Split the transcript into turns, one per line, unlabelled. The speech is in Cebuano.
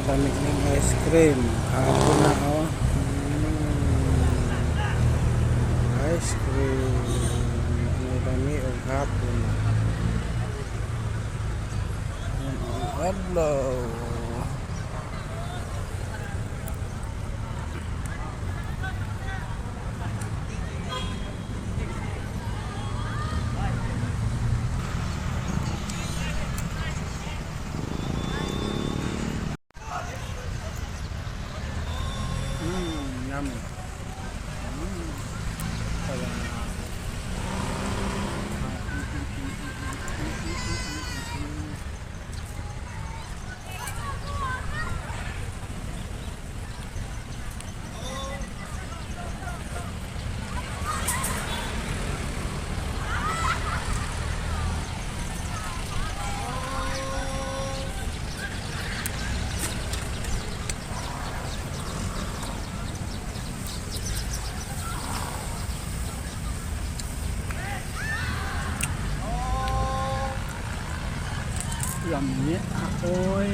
Lami ning ice cream. Hapon na, oh. Ice cream. Ang lami og hapon na. Ayan ang adlaw. Yummy. Kaya, Lami. Akoy.